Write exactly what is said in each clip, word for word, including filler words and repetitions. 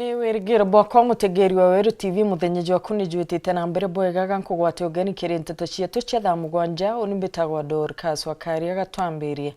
Ni wirigiro bwakwa mutegeri wa Weru T V, muthenya jwaku ni jwitite na mbere bwega, ga nkugwate ugeni kiri nteto cietu cia thaa mugwanja. Uni mbitagwa Dorcas Wakaria. Gatwambirie.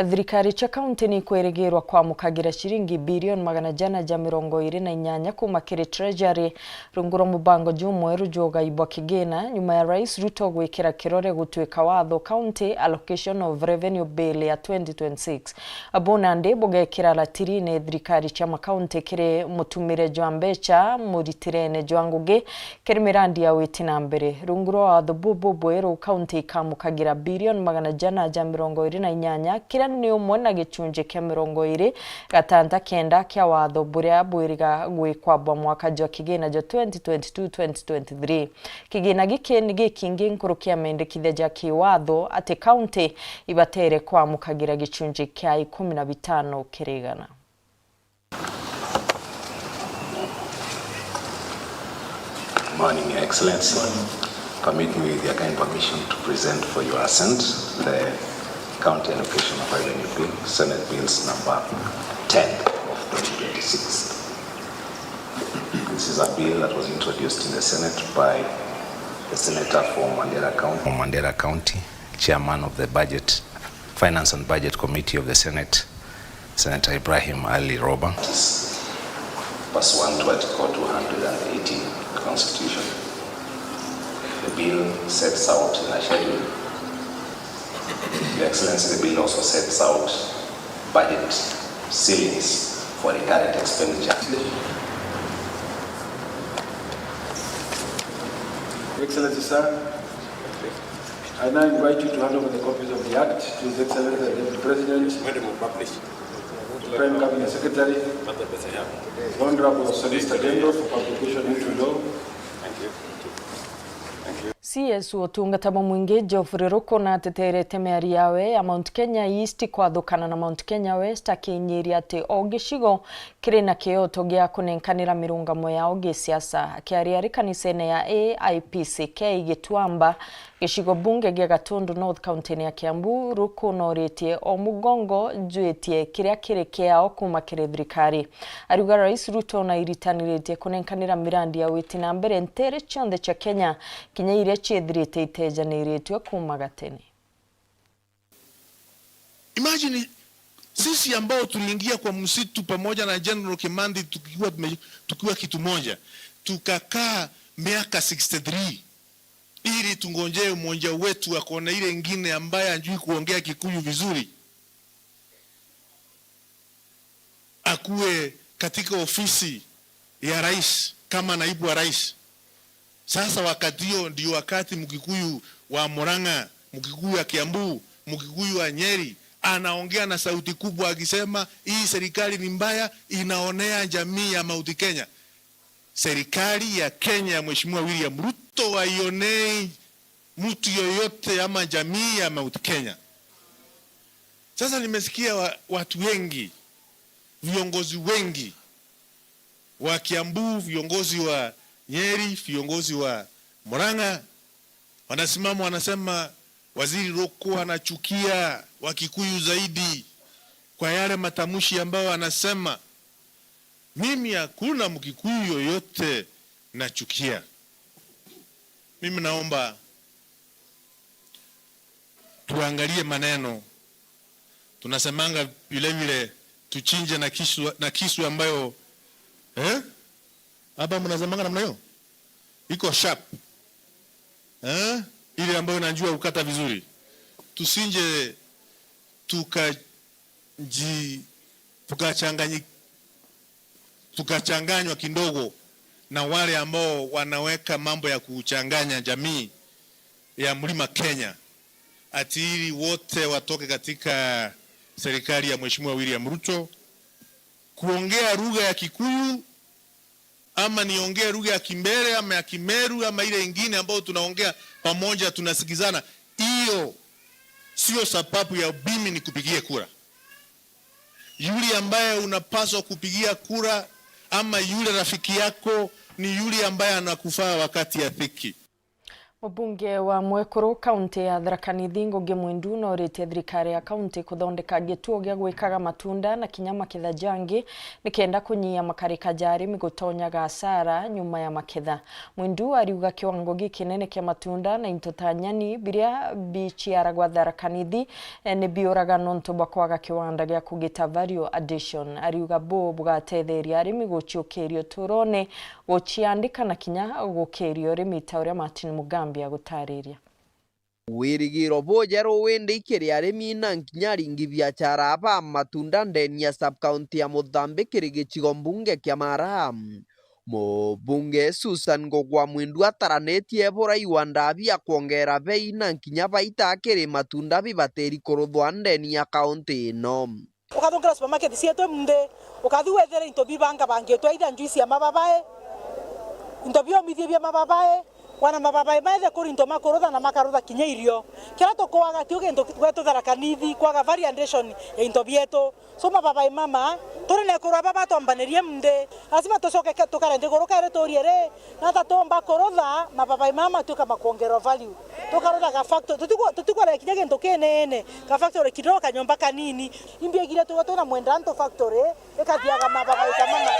Thirikari cia kaunti ni ikwirigirwa kwamukagira ciringi bilioni magana jana ja mirongo iri na inyanya kuuma kiri Treasury, rungu rwa mubango jumweru jwa ugai bwa kigina, nyuma ya Rais Ruto gwikira kirore gutwika watho County Allocation of Revenue Bill ya twenty twenty-six. Abo nandi bugekira ratirine thirikari cia makaunti kiri mutumire jwa mbecha, muritirene jwa ngugi kiri mirandi ya witi na mbere. Rungu rwa watho bubu bweru, kaunti ikamukagira bilioni magana jana ja mirongo iri na inyanya, kiria ni umwe na gichunji kia mirongo iri gatanta kenda kia watho buria bwiriga gwikwa bwa mwaka jwa kigina jwa twenty twenty-two twenty twenty-three. Kigina giki ni gikingi nkuruki ya mendekithia ja kiwatho ati kaunti ibatere kwamukagira gichunji kia ikumi na bitano kiri igana. Morning, Your Excellency. Permit me, with your kind permission, to present for your assent the County Allocation of Revenue Bill, Senate Bills number ten of twenty twenty-six. This is a bill that was introduced in the Senate by the senator for Mandera County, from Mandera County, chairman of the Budget, Finance and Budget Committee of the Senate, Senator Ibrahim Ali Roba. Pursuant to Article two hundred and eighteen Constitution, the bill sets out in a schedule. Your Excellency, the bill also sets out budget ceilings for recurrent expenditure. Your Excellency, sir, I now invite you to hand over the copies of the Act to His Excellency the Deputy President, Madam Publish. Prime Cabinet Secretary, Honorable Solicitor General for publication into law. Thank you. Thank you. C S wa utungata bwa mwingi Geoffrey Ruku nateterete miario yawe ya Mount Kenya East kwathukana na Mount Kenya West, akinyiria ati o gicigo kiri na kioto gia kunenkanira mirungamo yao gisiasa. Akiaria ari kanisene ya A I P C K Gituamba, gicigo bunge gia Gatundu North, kaunti-ini ya Kiambu, Ruku noritie o mugongo jwitie kiria kiri kiao kuuma kiri thirikari. Ariuga Rais Ruto nairitaniritie kunenkanira mirandi ya witi na mbere ntere cionthe cia Kenya, kinya iria ciithirite itejaniritue kuuma gatene. Imagine sisi ambao tuliingia kwa msitu pamoja na General Kimanthi tukiwa tume-, tukiwa kitu moja, tukakaa miaka sixty-three ili tungonjee mmoja wetu akona ile ingine ambaye ajui kuongea Kikuyu vizuri, akuwe katika ofisi ya rais kama naibu wa rais. Sasa wakati hiyo ndio wakati Mkikuyu wa Murang'a, Mkikuyu wa Kiambu, Mkikuyu wa Nyeri anaongea na sauti kubwa akisema, "Hii serikali ni mbaya, inaonea jamii ya Mount Kenya." Serikali ya Kenya ya Mheshimiwa William Ruto haionei mtu yoyote ama jamii ya Mount Kenya. Sasa nimesikia wa-, watu wengi, viongozi wengi wa Kiambu, viongozi wa Nyeri, viongozi wa Murang'a, wanasimama wanasema, "Waziri Ruku anachukia Wakikuyu zaidi kwa yale matamshi ambayo anasema." Mimi hakuna Mkikuyu yoyote nachukia. Mimi naomba tuangalie maneno. Tunasemanga vile vile, "Tuchinje na kisu, na kisu ambayo," eh? Hapa mnasemanga namna hiyo? Iko sharp. Eh? Ile ambayo inajua kukata vizuri. Tusinje tukaji-, tukachanganyi-, tukachanganywa kidogo na wale ambao wanaweka mambo ya kuchanganya jamii ya Mlima Kenya, ati ili wote watoke katika serikali ya Mheshimiwa William Ruto. Kuongea lugha ya Kikuyu, ama niongee lugha ya Kimbere ama ya Kimeru ama ile ingine ambayo tunaongea pamoja, tunasikizana, hiyo sio sababu ya mimi nikupigie kura. Yule ambaye unapaswa kupigia kura ama yule rafiki yako ni yule ambaye anakufaa wakati ya dhiki. Mubunge wa Mwekuru, kaunti ya Tharaka Nithi, Ngugi Mwindu, nooritie thirikari ya kaunti kuthondeka gituo gia gwikaga matunda na kinya maketha jangi, nikenda kunyia makarika ja arimi gutonyaga asara nyuma ya maketha. Mwindu ariuga kiwango gikinene kia matunda na into ta nyani biria biciaragwa Tharaka Nithi, eh, ni biuraga nontu bwa kwaga kiwanda gia kugita value addition. Ariuga buu bugatetheria arimi guciukiria uturone, guciandika na kinya gukiria urimi, ta uria Martin Mugambi agutariria. Wirigiro bujeru windi kiri arimi na nkinya aringi biachara ba matunda ndeni ya sub-county ya Muthambi kiri gicigo mbunge kia Mara. Mubunge Susan Ngugwa Mwindu ataranitie burai wa ndabi ya kwongera bei na nkinya baita kiri matunda bibatiri kuruthwa ndeni ya kaunti ino. Ukathung'ira supermarket cietu munthi, ukathi wethire into bibangabangitwe, either njuici ya mababae, into biomithie bia mababae, wana mababae maethe kuri into makurutha na makarutha kinya irio. Kiria tukwaga tiu gintu gwetu Tharaka Nithi, kwaga variation ya into bietu. So mababae mama, turi na ekuru aba batwambanirie munthi, lazima tucoke ke-, tukare nthiguru keri turie ri, nata tumba kurutha mababae mama matuika makwongerwa value. Tukarutha ga factory, tutiku-, tutikore kinya gintu kinene, ga factory kidogo, kanyomba kanini. Imbi igire tuga twina Mwenda Antu factory, ikathiaga mababae ta mama.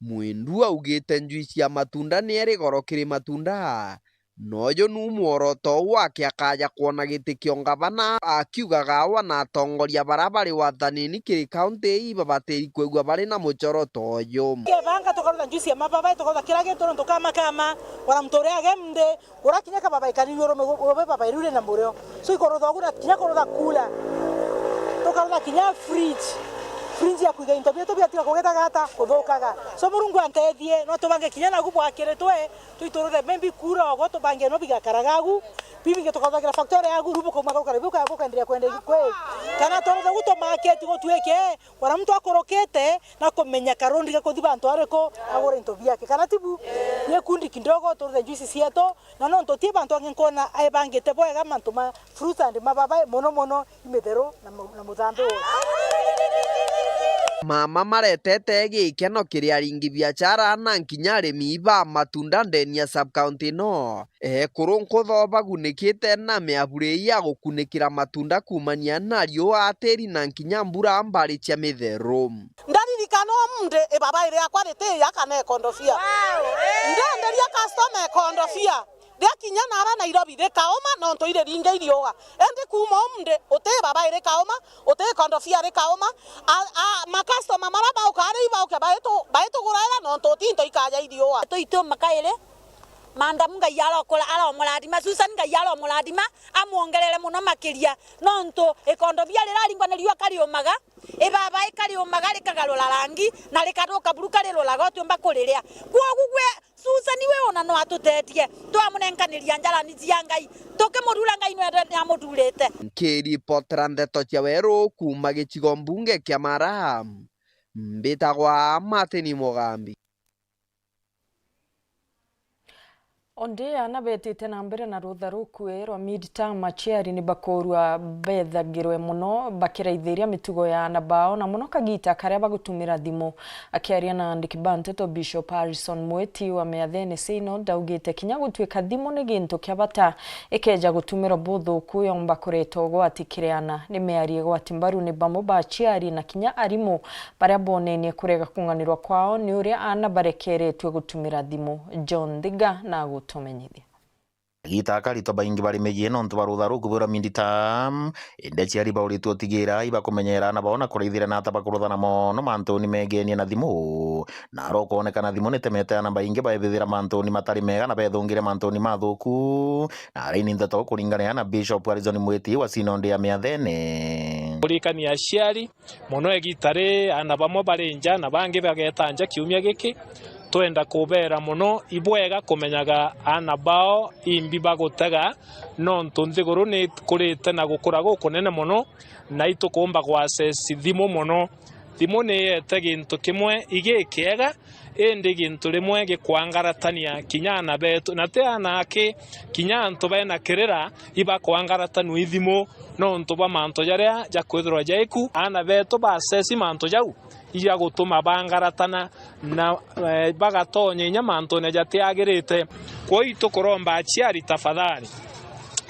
Mwindu augite njuici ya matunda ni eri goro kiri matunda. Noju nu mworoto wake akaja kwona giti kia ungavana, akiugaga awa na atongoria bara bari wathanini kiri kaunti ii babatiri kwigua bari na mucoro ta uju. Kebanga tukarutha njuici ya mababae, tukarutha kira gintu nontu kama kama, wana muntu uria age munthi, Ura kinya kababai kanini urume gu-, urube babai riu rina murio. So ikorotha ugu na kinya korotha kula. Tukarotha kinya fridge. Fridge ya kwiga into bietu biatiga kugitagata, kuthukaga. So Murungu antethie, no tubange kinya nagu bwakiritwe, tuituruthe maybe kura ogo tubange no bigakaraga agu. Bibingi tukathagira factory agu, rubu kuma gukara biu ka-, gukaendelea kwende kwe. Kana torothe gu tumaketi gutwike, Kwona muntu akurukite na kumenya karundi gakuthi bantu ariku agure into biake, kana tibu? Ni gikundi kidogo turuthe njuici cietu, na nontu ti bantu angi nkwona aibangite bwega mantu ma fruits and mababai, mono mono imitheru na mu-, na muthambi wothe. Mama maretete gikeno kiri aringi biachara na nkinya arimi ba matunda ndeni ya sub-county ino. Ekuru nkutho bagunikite na miaburi ya gukunikira matunda kuumania na riua, tiri na nkinya mbura mbari cia mitheru. Ndaririkana umunthi ibabai riakwa ritiya kana ikondobia. Ndenderia customer ikondobia. Riakinya nara Nairobi rikauma nontu iriringa iriua. Indi kuuma umunthi uti ibabai rikauma, uti ikondobia rikauma. A, a, ma customer mara bauka ari ibauke baitu-, baituguraira nontu uti into ikaja iriua. Tuitu makairi. Mandamu Ngai arokora-, aromurathima, Susan Ngai aromurathima, amwongerere mono makiria, nontu ikondobia riraringwa ni riua kariumaga, ibaba ikariumaga rikagarura rangi, na rikaruka buru kariruraga utiumba kuriria. Kwogu gwe Susan we ona no atutetie, twamunenkaniria njarani cia Ngai, tukimurura Ngai nwe ni amuthurite. Nkiripotera ndeto cia weru kuuma gicigo mbunge kia Mara, mbitagwa Martin Mugambi. Ondi ana betite na mbere na rutha rukui rwa mid-term, aciari ni bakorua bethagirwe mono bakiraithiria mitugo ya ana bao, na mono kagita karia bagutumira thimu. Akiaria na andiki ba nteto, Bishop Harrison Mwiti wa Miathene Synod augite kinya gutuika thimu ni gintu kia bata, ikeja gutumirwa buthuku yomba kureta ugwati kiri ana. Ni miario igwati mbaru ni bamwe ba aciari na kinya arimu baria bonenie kurega kung'anirwa kwao ni uria aana barekeretue gutumira thimu. John Thiga na agutumenyithia. Agita akaritwa baingi bari mejie nontu bwa rutha ruku bwira mindita, indi aciari bauritwe utigira ibakumenyera aana bao na kuraithiria na ata bakuruthana mono mantuni megenie na thimu. Na arokonekana thimu nitemete aana baingi baebithira mantuni matari mega na bethungire mantuni mathuku. Na aria ini ndeto kuringana na Bishop Harrison Mwiti wa Synod ya Miathene. Kurikania aciari, mono igita ri aana bamwe bari nja na bangi bageta nja kiumia giki, twenda kubeera mono, ibwega kumenyaga aana bao imbi bagutega, nontu nthiguru ni ikurite na gukura gukunene mono, na itukumba gwa access thimu mono. Thimu ni iete gintu kimwe igikiega, indi gintu rimwe gikwangaratania kinya aana betu, na ti aana aki, kinya antu bena kirira ibakwangaratanua ithimu nontu bwa mantu jaria jakwithirwa jaiku. Aana betu ba access mantu jau, ija gutuma bangaratana na, eh, bagatonya inya mantune jatiagirite. Kwou itukuromba aciari, tafadhali,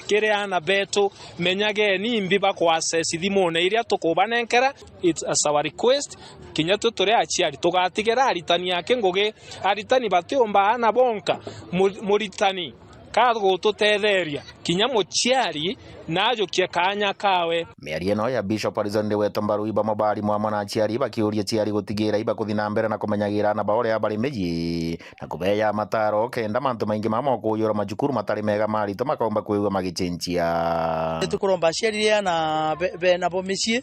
kiri aana betu, menyageni imbi bakwaccess thimune iria tukubanenkera. It's as our request. Kinya twi turi aciari, tugatigera aritani aki ngugi. Aritani batiumba aana bonka. Mu-, muritani kagututetheria, kinya muciari najukie kaanya kawe. Miario ino ya Bishop Harrison Ndiweto Mbarui bamwe ba arimu amwe na aciari bakiuria aciari gutigira ibakuthi na mbere na kumenyagira aana bao uria bari miji na kubeya mataro kenda mantu maingi ma mokuyura macukuru matari mega maritwa makaumba kwigua magicenjia. Nitukuromba aciari riria na be-, bena bo micii,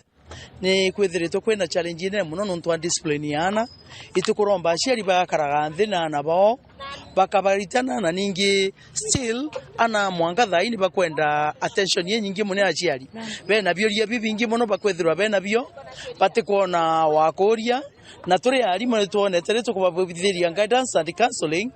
ni kwithiritwe kwina challenge inene mono nontu wa discipline ya aana. Itukuromba aciari bagakaraga nthi na aana bao, bakabaritana, na ningi still aana mwanka thaa ii ni bakwenda attention inyingi mono ya aciari. Bena bioria bibingi mono bakwithirwa bena bio, batikwona wa kuria, na turi arimu ni twonete ri tukubabwithiria guidance and counseling,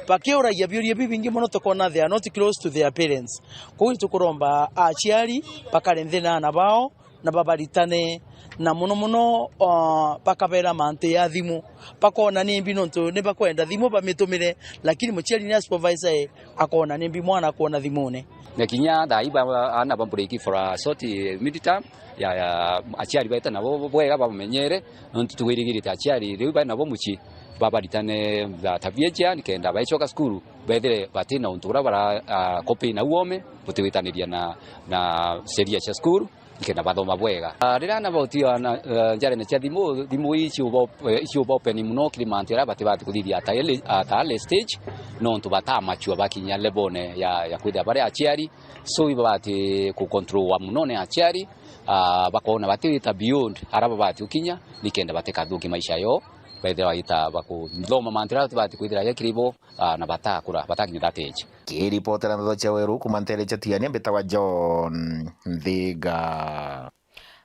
bakiuragia bioria bibingi mono tukona they are not close to their parents. Kwou itukuromba aciari bakare nthi na aana bao, na babaritane, na mono mono, ah, bakabera mantu ya thimu, bakona ni mbi nontu ni bakwenda thimu bamitumire, lakini muciari ni a supervisor e, akona ni mbi mwana akwona thimune. Na kinya thaa ii ba-, aana ba break for a short, eh, mid term, ya, ya, aciari baita nabo bwega bamenyere, nontu tugwirigirite aciari riu bai nabo mucii babaritane tha-, tabia njea, nikenda baicoka cukuru bethire batina untu uria bara, ah, copy na uome, butigwitaniria na, na sheria cia cukuru. Nikenda bathoma bwega. Ah, riria aana bautio na, eh, njarene cia thimu, thimu ii ciuba op-, eh, ciuba open mono kiri mantu jaria batibati kuthithia at early, at early stage, nontu batamachua bakinya lebone ya, ya kwithira bari aciari. So, ibabati kucontrolwa mono ni aciari, ah, bakona batiwita beyond aria babati gukinya, nikenda batikathukie maisha yao, bethira baita bakuthoma mantu jaria batibati kwithira jakiri bo, ah, na batakura, batakinya that age. Kiripotera ndeto cia Weru kuma ntere cia Tiania, mbitagwa John Nthiga.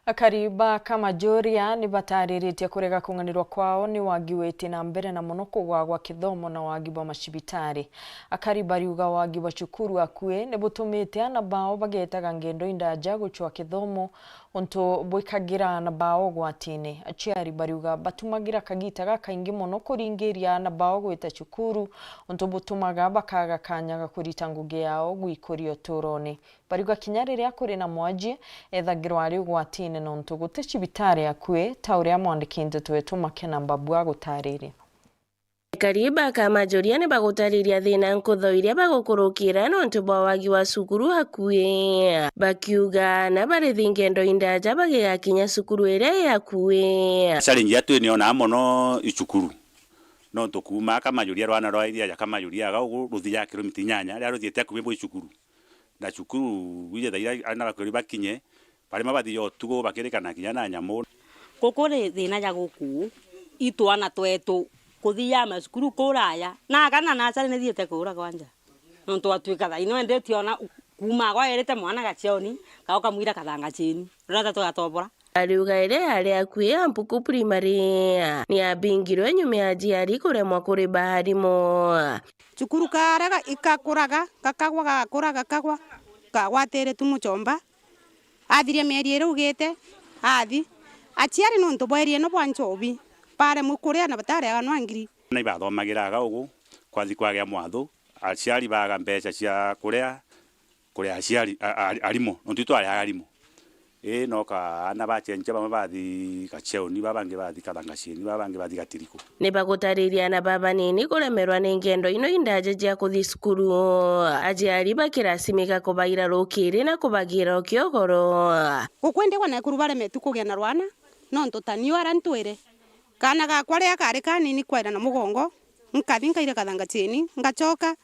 Akari ba Kamajuria ni batariritie kurega kung'anirwa kwao ni wagi witi na mbere na mono kugwa gwa kithomo na wagi bwa macibitari. Akari bariuga wagi bwa cukuru akui ni butumite aana bao bagetaga ngendo indaja gucwa kithomo, untu bwikagira aana bao ugwatine. Aciari bariuga batumagira kagita gakaingi mono kuringiria aana bao gwita cukuru, untu butumaga bakaga kanya ga kurita ngugi yao gwikuria uturone. Bariuga kinya riria kuri na mwanjie, ethagirwa ari ugwatine nontu guti cibitari akui, ta uria mwandiki nteto wetu Makena Mbabu agutariria. Akari ba Kamajuria ni bagutariria thina nkutho iria bagukurukira nontu bwa wagi wa cukuru akui, bakiuga aana barithi ngendo indaja bagigakinya cukuru iria i akui. Challenge yatu ni onaa mono i cukuru, nontu kuuma Kamajuria, rwana rwa iria ja Kamajuria aga ugu ruthia kilomita inyanya, riria ruthiite akui bwi cukuru. Na cukuru, wije thaira aana bakuri bakinye, barima bathia utuku bakirikana kinya na nyamu. Gukuri thina ja guku, itwana twetu kuthia macukuru kuraya, na kana na aciari ni thiite kura kwanja. Nontu atwika thaino endetie ona kuuma agwa erite mwana gacioni, kauka mwira kathanga cheni. Rata tugatobora. Ariuga iria yari akui ya Mpuku Primary ni yabingirwe nyuma ya aciari kuremwa kuriba arimu. Cukuru karega ikakuraga, gakagwa, gakura, gakagwa, kagwatire tu muchomba. Athiria mieri iri ugite, athi. Aciari nontu bwa iri ino bwa nchobi, baremwe kuria na batariaga nwa ngiri. Na ibathomagira aga ugu, kwathi kwagea mwathu, aciari baga mbeca cia kuria, kuria aciari, a-, a-, arimu, nontu itwari arimu. Ii, no ka aana bacenjia, bamwe bathi Gacheoni, babangi bathi Kathangasheni, babangi bathi Gatiriku. Ni bagutariria aana babanini kuremerwa ni ngendo ino indaja cia kuthi cukuru, aciari bakirasimika kubaira rukiri na kubagira ukiogoro. Gukwendegwa na ekuru baremetu kugia na rwana, nontu ta niu ara ntwire. Kaana gakwa riria kari kanini kwaira na mugongo, nkathi nkaira Kathangacheni, ngachoka,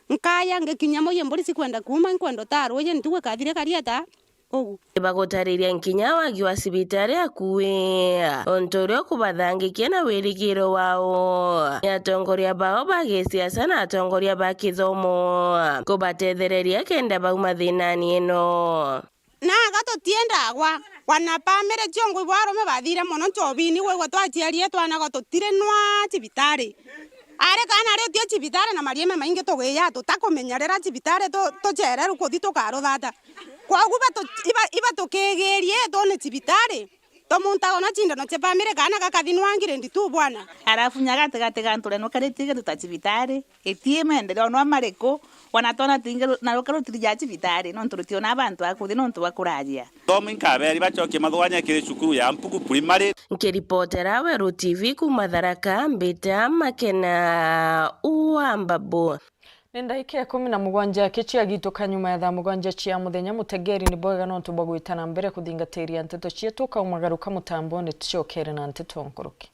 nkaya, ngikinya moye mburi cikwenda kuuma, nkwenda utaruye ntugu ikathire karieta, ugu. Bagutariria nkinya wagi wa cibitari akui, untu uria ukubathangikia na wirigiro wao. Ni atongoria bao ba gisiasa na atongoria ba kithomo kubatethereria kenda bauma thinani ino. Na aga tutienda agwa. Wana bamire ciongo ibo arume bathire mono nchobini, gwigua twaciarie twana go tutiri nwa cibitari. Ari kana ari utie cibitari na marieme maingi tugiya tutakumenya rira cibitari tu-, tucereru kuthi tukaruthata. Kogu iba tu-, iba, iba tukigirie tune cibitari. To muntu aona cindano cia family kana gakathi nwa ngiri nditu bwana. Arafu nya gatigati ga nture nukaritie gituta cibitari, itii maendeleo nwa mariku, wana twana twingi ru-, na ruka rutiri ja cibitari, nontu rutiona bantu a kuthi nontu bwa kuraria. Thomi nkaberi bacokie mathugania kiri cukuru ya Mpuku Primary. Nkiripotera Weru T V kuuma Tharaka, mbita Makena wa Mbabu. Ni ndaika ikumi na mugwanja aki ciagituka nyuma ya thaa mugwanja cia muthenya. Mutegeri ni bwega nontu bwa gwita na mbere kuthingatiria nteto cietu ukaumagaruka mutambone tucokere na nteto nkuruki.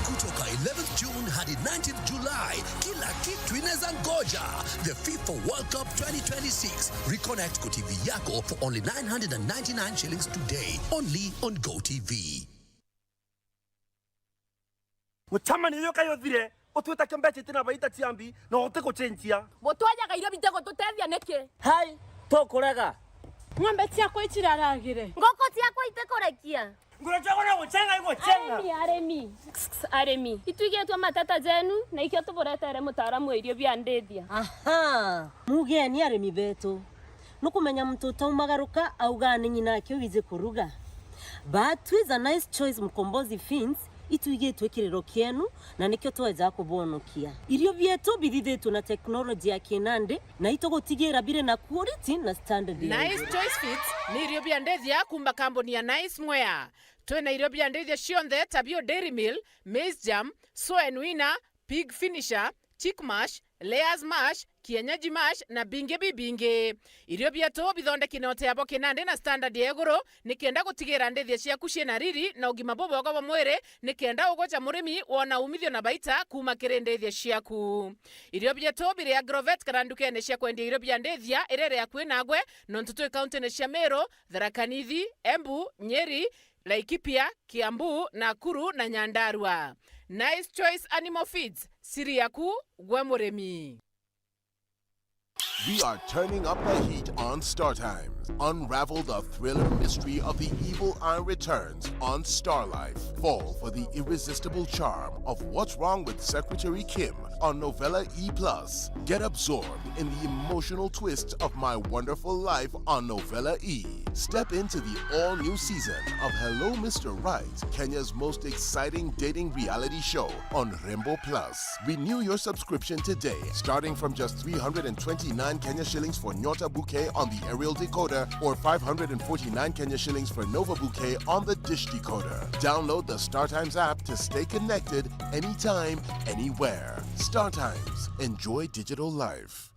Kutoka eleventh June hadi nineteenth July, kila kitu inaweza ngoja. The FIFA World Cup twenty twenty-six. Reconnect kwa T V yako for only nine hundred and ninety-nine shillings today, only on Go T V. Mucemanio uyu kai uthire, utwita kio mbeca itina baita ciambi, na utigucenjia. Butwajaga irio bitigututethia niki? Hai, tukurega. Ng'ombe ciakwa iciraragire. Nguku ciakwa itikurekia. Nguru ciakwa no gucenga igucenga. Arimi, arimi. Arimi. Itwigitwe mateta jenu, na ikio tuburetere mutaaramu wa irio bia ndithia. Aha, mugeni arimi betu. Nukumenya muntu utaumagaruka auga ni ng'ina ake wiji kuruga. But Twiza Nice Choice Mkombozi Feeds itwigitwe kiriro kienu, na nikio tweja kubonokia. Irio bietu bithithitwe na teknoloji ya kinandi, na itugutigira biri na quality na standard ya Nice iguru. Choice Feeds ni irio bia ndithia kuuma kambuni ya Nice Mwea. Twina irio bia ndithia cionthe ta bio Dairy Meal, Maize Germ, Soen Winner, Pig Finisher, Chick Mash, Layers Mash, Kienyeji Mash na bingi bibingi. Irio bietu bithondeki na uteabo kinandi na standard ya iguru, nikenda gutigira ndithia ciaku ciina riri na ugima bubwega bwa mwiri, nikenda ugoja murimi wona umithio na baita kuuma kiri ndithia ciaku. Irio bietu biri Agrovet kana ndukene cia kwendia irio bia ndithia iria iri akui nagwe, nontu twi kauntine cia Meru, Tharaka Nithi, Embu, Nyeri, Laikipia, Kiambu, Nakuru na Nyandarua. Nice Choice Animal Feeds, siri yaku gwe murimi. We are turning up the heat on Star Times. Unravel the thriller mystery of the evil eye returns on Star Life. Fall for the irresistible charm of What's Wrong with Secretary Kim on Novella E plus. Get absorbed in the emotional twists of My Wonderful Life on Novella E. Step into the all-new season of Hello Mister Right, Kenya's most exciting dating reality show on Rembo Plus. Renew your subscription today, starting from just three hundred and twenty-nine Kenya shillings for Nyota Bouquet on the aerial decoder or five hundred and forty-nine Kenya shillings for Nova Bouquet on the dish decoder. Download the StarTimes app to stay connected anytime, anywhere. StarTimes. Enjoy digital life.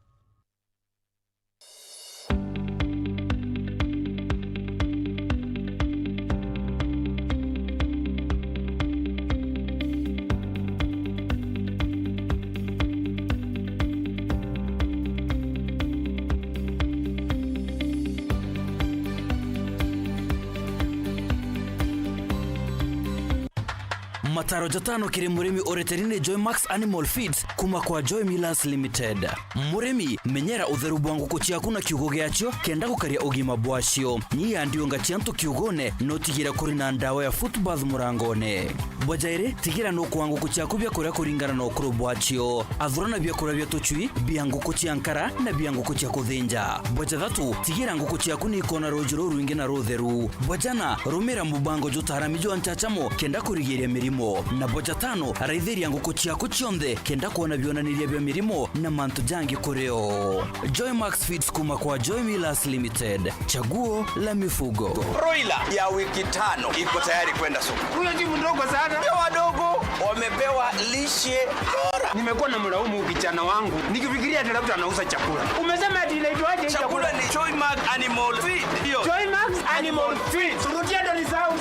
Mataro jatano kiri murimi ureteri ni Joy Max Animal Feeds kuma kwa Joy Millers Limited. Murimi, menyera utheru bwa nguku ciaku na kiugo giacio kenda gukaria ugima bwacio. Nyia ndiunga cia antu kiugone, no tigira kuri na ndawa ya foot bath murangone. Bwa jairi, tigira no kwa nguku ciaku biakuria kuringana na ukuru bwacio. Athura na biakuria bia tucui, bia nguku cia nkara na bia nguku cia kuthinja. Bwa jathatu, tigira nguku ciaku ni ikona ruuji rurwingi na rutheru. Bwa jana, rumira mubango jutaarami jwa nchachamo kenda kurigiria mirimo. Na bwa jatano, raithiria nguku ciaku cionthe kenda kwona bionaniria bia mirimo na mantu jangi kuri o. Joy Max Feeds kuma kwa Joy Millers Limited. Chaguo la mifugo. Broiler ya wiki tano iko tayari kwenda soko. Huyo si mdogo sana. Pia wadogo wamepewa lishe bora. Nimekuwa na mlaumu kijana wangu nikifikiria ati labda anauza chakula. Umesema ati inaitwaje hii chakula? Chakula ni Joy Max Animal Feed. Ndio. Joy Max Animal Feed. Rudia ndo nisahau.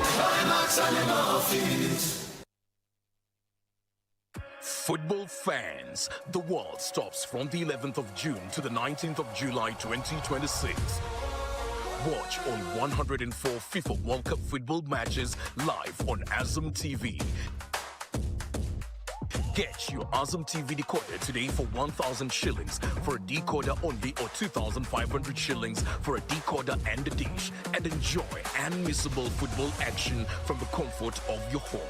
Football fans, the world stops from the eleventh of June to the nineteenth of July twenty twenty-six. Watch all one hundred and four FIFA World Cup football matches live on Azam T V. Get your Azam T V decoder today for one thousand shillings for a decoder only, or two thousand five hundred shillings for a decoder and a dish, and enjoy unmissable football action from the comfort of your home.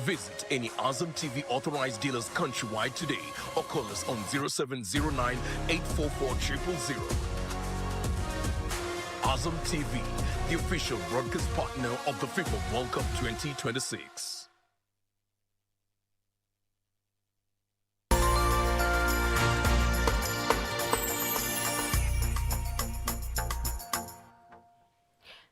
Visit any Azam T V authorized dealers countrywide today or call us on zero seven zero nine, eight four four, triple zero. Azam T V, the official broadcast partner of the FIFA World Cup twenty twenty-six.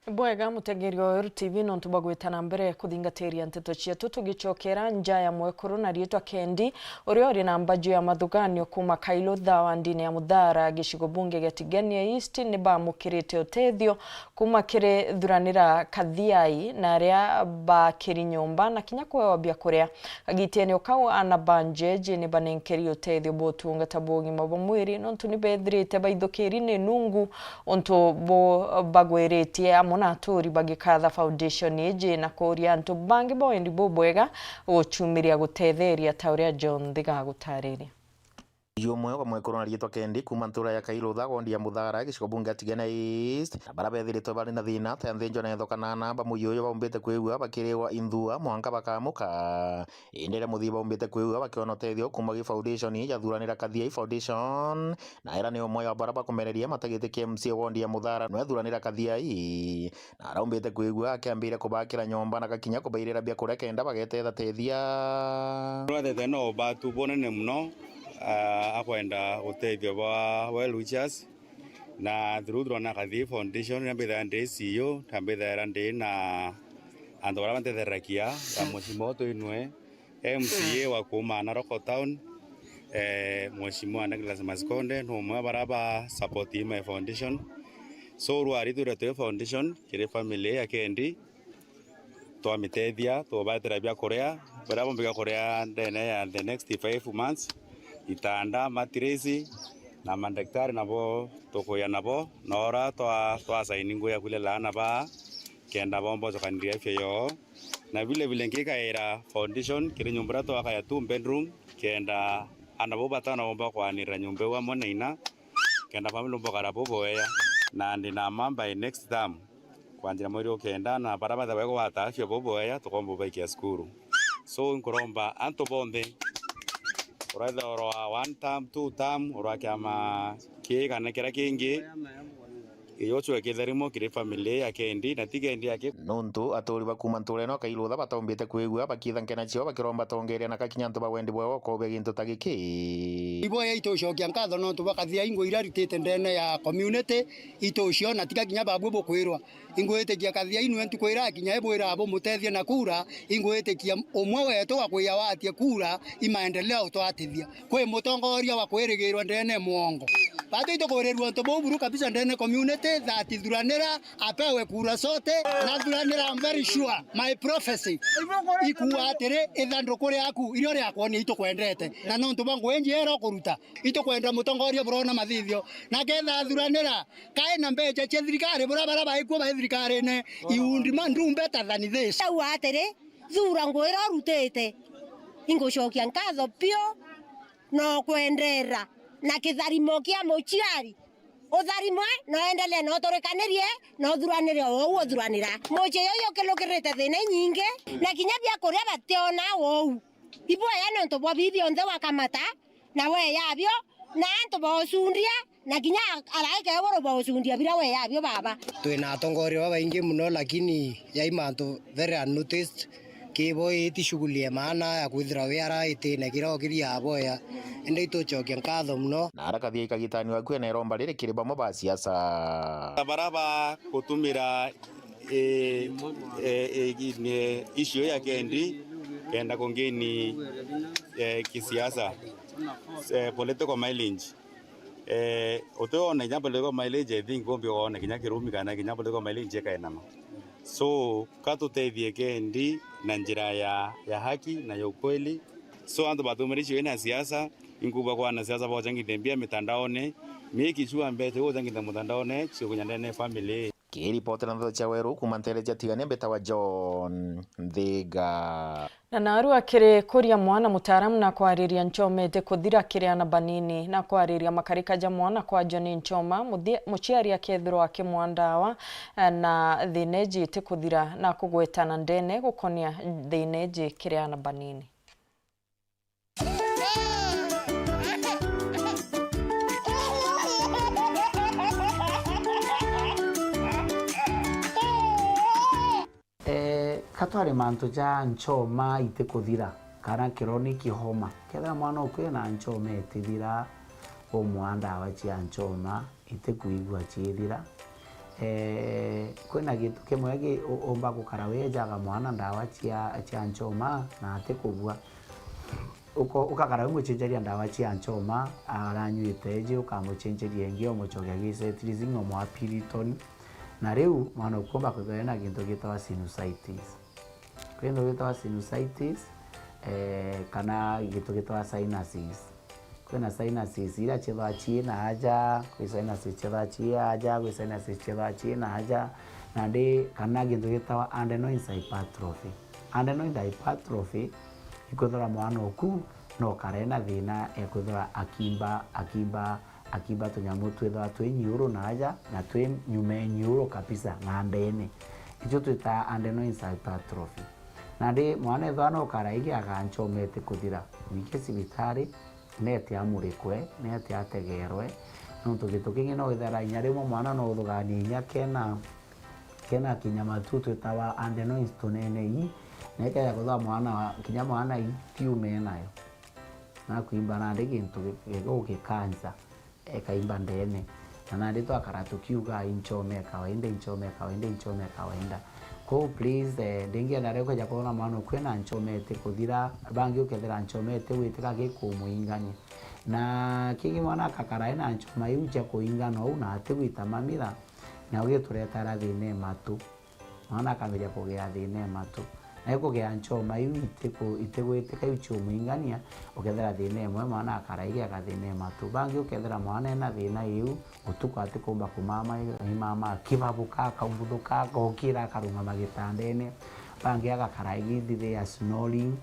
Bwega, mutengeri wa Weru T V, nontu bwa gwita na mbere kuthingatiria nteto cietu, tugicokera nja ya mwekuru na riitwa Kendi, uria uri na mbaju ya mathuganio kuuma Kailutha wa ndini ya Muthara, gicigo bunge gia Tigania East, ni bamukirite utethio kuuma kiri Thuranira Kathiai na aria bakiri nyomba na kinya kuewa biakuria. Kagitene o kau, ana ba Njeje ni banenkeri utethio bwa utungata bwa ugima bwa mwiri, nontu ni bethirite baithukiri ni nungu untu bu bagwiritie amwe na aturi bagikatha foundation iji na kuuria antu bangi ba wendi bubwega gucumiria gutetheria ta uria John Thiga agutariria. Jumwe wa mwekuru na riitwa Kendi kuuma ntura ya Kailutha, wondi ya Muthara, gicigo bunge ya Tigania East, na bara bethiritwe bari na thina ta nthinjo na etho kana ana ba muyi uyu baumbite kwigua bakiriwa inthua mwanka bakamuka. Indi riria muthii baumbite kwigua bakiona utethio kuuma gi foundation ya Thuranira Kathiai Foundation, na era ni umwe wa bara bakumereria matagitikia M C A wondi ya Muthara nwe Thuranira Kathiai, na araumbite kwigua akiambire kubakira nyomba na gakinya kubairira biakuria kenda bagetetha tethia. Rwathete no ubatu bunene muno, ah, akwenda utethio bwa well wishers, na through Thuranira Kathiai Foundation, na mbithaira ndi C E O, na mbithaira ndi na antu baria bantethereragia, ya Mheshimiwa Otto Inwe, M C A wa kuuma Narok Town, eh, Mheshimiwa Douglas Masikonde, ni umwe wa baria ba support my foundation. So, rwari twire twi foundation kiri family ya Kendi, twamitethia, tubatira biakuria, biria bombi biakuria ndene ya the next five months, itanda, mattress, na mandaktari nabo tukuya nabo, na ora twa, twasaini ngugi ya kwilelana ba, kenda bomba ucokaniria afya yoo. Na vile vile ngikaira foundation kiri nyumba iria twaka ya two bedroom, kenda ana bau batano bomba kwanirira nyumba iu amwe na ina, kenda family bomba gukara buboea, na ndi na ma by next term, kwanjira mweri o kenda, na baria bathawe kugwata afya buboea, tukomba baikia cukuru. So, nkuromba antu bonthe, uraitha urwa one term, two term, urwa kiama kii kana kiria kingi, Gicwecwe kitharimo kiri family ya Kendi na ti Kendi aki. Nuntu aturi ba kuuma ntura ino Kailutha bataumbite kwigua bakiitha nkena ciao bakiromba tongeria na gakinya antu ba wendi bwao ukoobia gintu ta giki. Iboya itucokia nkatho nontu bwa kathia ingo iria ritite ndene ya community, ituciona tiga kinya babwe bukwirwa. Ingwitikia kathia inwe ntuku irakinya ibwira bumutethie na kura, ingwitikia umwe wetu wa kwiya watie kura imaendelea utwatithia. Kwi mutongoria wa kwirigirwa ndene mwongo. Batu itukwirirua untu buu buru kabisa ndene community that Thuranira apewe kura sote, na Thuranira, I'm very sure, my prophecy ikua atiri, ithanduku riaku irio riakwoni itukwendete, na nontu bwa ngugi njiera ukuruta, itukwenda mutongoria burona mathithio, na ketha Thuranira kai na mbeca cia thirikari, buria baria baikuo bai thirikarine, you would man do better than this. Au atiri, thura ngugi iria urutite, ingucokia nkatho biu na ukwendeera na kitharimo kia muciari. Utharimwe na uendelee na uturikanirie na uthuranire o uu uthuranira. Mucii uyu ukilukirite thina inyingi, na kinya biakuria bationa o uu. Iboya nontu bwa bibi onthe wakamata na weya bio, na antu baucundia, na kinya araika iguru baucundia biria weya bio, baba. Twina atongoria babaingi muno, lakini yai mantu very unnoticed. Kibo iti shughuli ya maana ya kwithira wiara itine kiria ukiria aboya, indi itucokia nkatho muno. Na ara kathia ikagitani waku ena iromba riri kiri bamwe ba siasa. Bara ba gutumira, eh, eh, eh, issue ya Kendi kenda kungini, eh, kisiasa, eh, political mileage. Eh, utiona kinya political mileage, I think, bombi wone kinya kirumi kana kinya political mileage ikaenama. So, ka tutethie Kendi na njira ya, ya haki na ya ukweli. So, antu batumire icio ina siasa, inkuuga kwa anasiasa bocangithia mbia mitandaone, make sure mbeca iu ucangithia mutandaone ciukunya ndene ya family. Kiripotera ndeto cia weru kuuma nteere cia Tigania, mbitawa John Nthiga. Na narua kiri kuria mwana mutaaramu na kwariria nchoma iti kuthira kiri ana banini, na kwariria makarika ja mwana kwajwa ni nchoma, muthia-, muciari akethirwa akimwaa ndawa, eh, na thina iji iti kuthira, na kugweta na ndene gukonia thina iji kiri ana banini. Eh, ka twari mantu ja nchoma itikuthira, kana chronic homa. Kethira mwana uku ena nchoma itithira, umwaa ndawa cia nchoma, itikwigua ciithira. Eh, kwina gintu kimwe gi-, u-, umba gukara wejaga mwana ndawa cia, cia nchoma na atikugua. Uko-, ukakara umucenjaria ndawa cia nchoma, aranyuite iji, ukamucenjeria ingi, umucokia gi Cetirizine, umwaa Piriton. Na riu mwana ukumba kwithirwa ena gintu gitawa sinusitis. Kwi gintu gitawa sinusitis, eh, kana gintu gitawa sinuses. Kwina sinuses iria ciithirwa ciina aja, kwi sinuses ciithirwa cii aja, kwi sinuses ciithirwa ciina aja, nandi kana gintu gitawa adenoid hypertrophy. Adenoid hypertrophy ikwithirwa mwana uku no kare na thina, ekwithirwa akimba, akimba, akimba tunyamu twithirwa twi nyiuru na aja, na twi nyuma e nyiuru kabisa na ndene. Icio twitaa adenoid hypertrophy. Nandi mwana ethirwa no kara igi aganchoma itikuthira, wike cibitari, neti amurikwe, neti ategerwe, nontu gintu kingi no withira inya rimwe mwana no uthuganie inya kena, kena kinyama tu twitawa adenoids tunene ii, na ikeja kuthwa mwana wa, kinya mwana ii tiume nayo. Na kuimba nandi gintu gi-, gi-, gugikansa, ekaimba ndene. Na nandi twakara tukiuga, "Inchome kawaida, inchome kawaida, inchome kawaida." Kou please, eh, ndingienda rio kweja kwona mwana ukwina nchoma itikuthira, bangi ukethira nchoma itigwitika gikumuingania. Na kingi mwana akakara ena nchoma iu cia kuingana uu na atigwita mamira, na ugituretera thina e matu. Mwana akambiria kugia thina e matu. Na ikugia nchoma iu itiku-, itigwitika iu ciumuingania, ukethira thina imwe mwana akara igia thina e matu. Bangi ukethira mwana ena thina iu, utuku atikumba kumama, imama akibabuka, akaumbuthuka, agokira, akarungama gitandene. Bangi agakara igithithi ya snoring,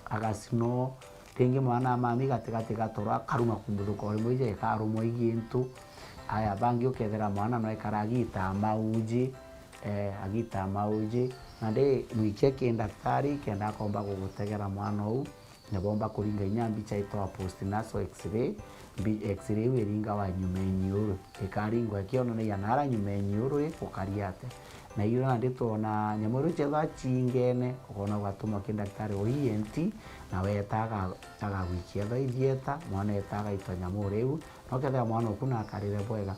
agasnore. Ringi mwana amami gatigati gatoro, akaruma kumbuthuka o rimwe ija ikarumwa i gintu. Aya, bangi ukethira mwana no ekara agitaa mauji, eh, agitaa mauji. Nandi mwikie ki ndaktari kenda akomba gugutegera mwana uu. Nibomba kuringa inya mbicha itwa postnasal X-ray. Mbi-, X-ray iu iringawa nyuma e nyiuru. Ikaringwa ikionanagia nara nyuma e nyiuru i gukari atia. Na irio nandi twona nyamu iu ciethwa ciingene, ukona ugatumwa ki ndaktari wa E N T, na weta aga-, agagwikia ethwa i theatre, mwana eta agaitwa nyamu riu, na ukethira mwana uku nakarire bwega.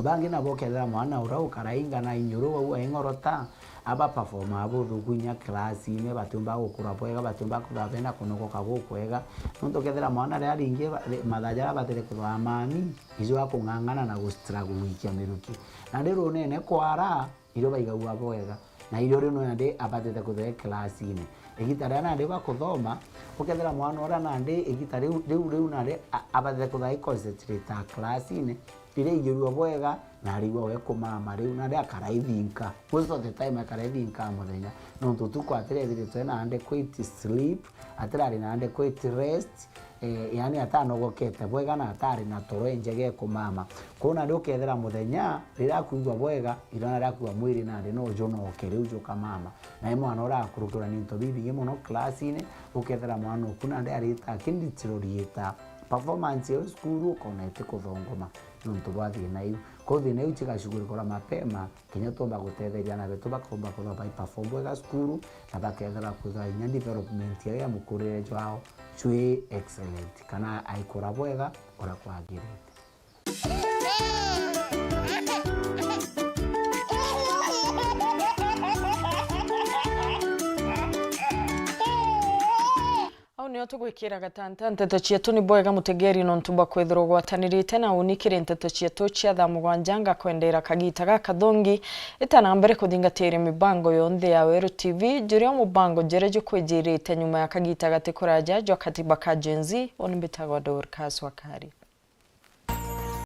Bangi nabo ukethira mwana uria ukarainga na inyuru wau aing'orota, aba perform abuthuku inya class-ini, batiumba gukura bwega, batiumba kwithirwa bena kunogoka gukwega. Nontu ukethira mwana riria ringi ba-, ri-, mathaa jaria abatire kwithirwa amami, ijo akung'ang'ana na gu struggle gwikia miruki. Nandi runene kwara, irio baigagua bwega, na irio riu nandi abatite kwithirwa e class-ini. Igita riria nandi bakuthoma, ukethira mwana uria nandi igita riu, riu, riu nandi a-, abatite kwithirwa e concentrate class-ini, riria aigirua bwega, na arigua we kumama riu, nandi akara ithinka. Most of the time akara ithinka muthenya. Nontu utuku atiri ethiritwe ena adequate sleep, atirari na adequate rest, eh, yaani atanogokete bwega na atari na toro injega e kumama. Kwou nandi ukethira muthenya, riria akwigua bwega, irio nari akwigua mwiri nandi no ujunoke riu jukamama. Na i mwana uria akurukirwa ni into bibingi mono class-ini, ukethira mwana uku nandi arita aki deteriorate performance ya cukuru, ukona itikuthongoma nontu bwa thina iu. Kwou thina iu cigashughulikurwa mapema, kinya tuumba gutetheria ana betu bakoomba kwithirwa bai perform bwega cukuru, na bakethirwa kwithirwa inya development yao ya mukurire jwao jwi excellent, kana aikura bwega uria kwagirite. Au nio tugwikira gatanta nteto cietu. Ni bwega mutegeri nontu bwa kwithirwa ugwatanirite na uni kiri nteto cietu cia thaa mugwanja. Ngakwendera kagita gakathongi, ita na mbere kuthingatiria mibango yonthe ya Weru T V, juria mubango jere jukwijirite nyuma ya kagita gati kuraja jwa katiba ka Gen Z. Uni mbitagwa Dorcas Wakari.